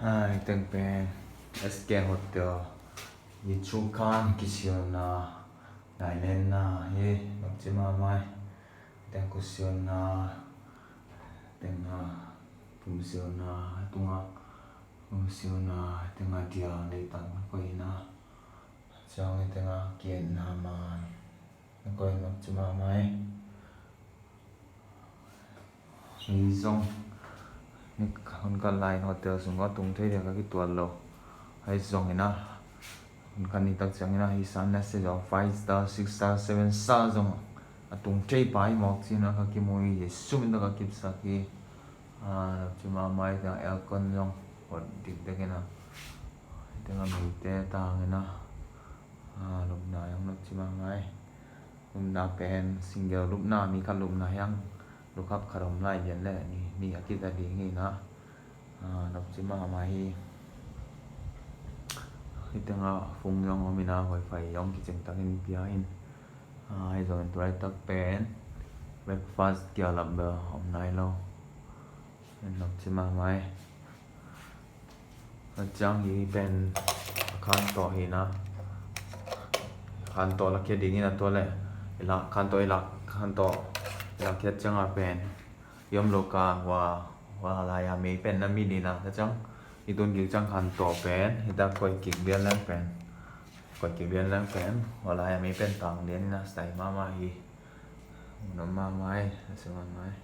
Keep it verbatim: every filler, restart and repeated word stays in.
Ai, teng pen S K Hotel i chu khan kisiona, nai lenna hi, nopci mahmah hi. Teng kisiona, teng a pumsiona, tunga pumsiona, teng a dia leitan koina. Ciang i teng a kietna man koi, nopci mahmah hi. Hi zong ni hun khat lai hotel sung a tung thei dia ka kituat lo. Hi zong ina hun khat ni tak ciang ina hi san na se zong five star, six star, seven star zong a tung thei pai mawk cina ka kimu hi. Jesu min ka kipsak hi. Nopci mahmah hi. Teng aircon zong hot dikdek ina. Teng a mite tang ina. Lupna zong nopci mahmah hi. Lupna pen single lupna, mi khat lupna hiang lukhap khat om lai lian le ni, ni a kita ding hi na. Nopci mahmah hi. Hi teng a fung zong om ina, wifi zong kicing takin pia in. Hi zong in tulai tak pen breakfast kia lap bel om nai lo. Nopci mahmah hi. Ciang hi pen khan tawh hi na. Khan tawh la kia ding ina tua le. Ila khan tawh, ila khan tawh, ila kia ciang a pen yom lo ka wa, wa lai a mei pen na mi ni na ta ciang. I tun kik ciang khan tawh pen hi ta koi kik bian leng pen, koi kik bian leng pen wa lai a mei pen tang lian ina sai mahmah hi. Nop mahmah hi, a si mahmah hi.